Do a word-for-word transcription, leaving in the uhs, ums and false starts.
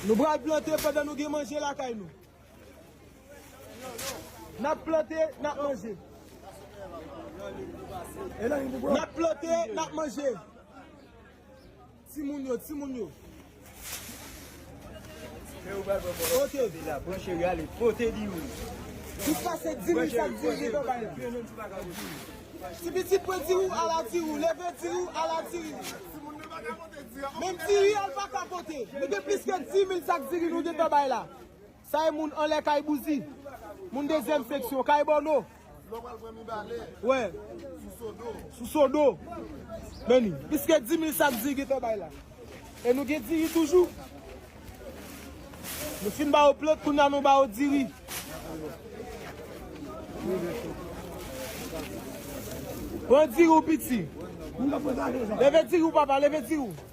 Nou pral plante pandan nou gen manje lakay nou. N ap plante, n ap manje. N ap plante, n ap manje. Timoun yo, timoun yo. Ok. Plis pase dis mil sak diri gen nan bay la. Ti pitit pran diri w, ala diri w. Leve diri w, ala diri w. Menm diri a l pa ka konte. Nou gen plis ke dis mil sak diri nou gentan bay la. Sa e moun anlè kay Bouzi. Moun dezyèm seksyon, kay Bòno. Wè. Sou Sodo. Meni, plis ke dis mil sak diri gentan bay la. E nou gen diri toujou. Nou fin ba yo plant, kounye a nou ba yo diri. Pran diri w, piti. Leve diri w, papa, leve diri w.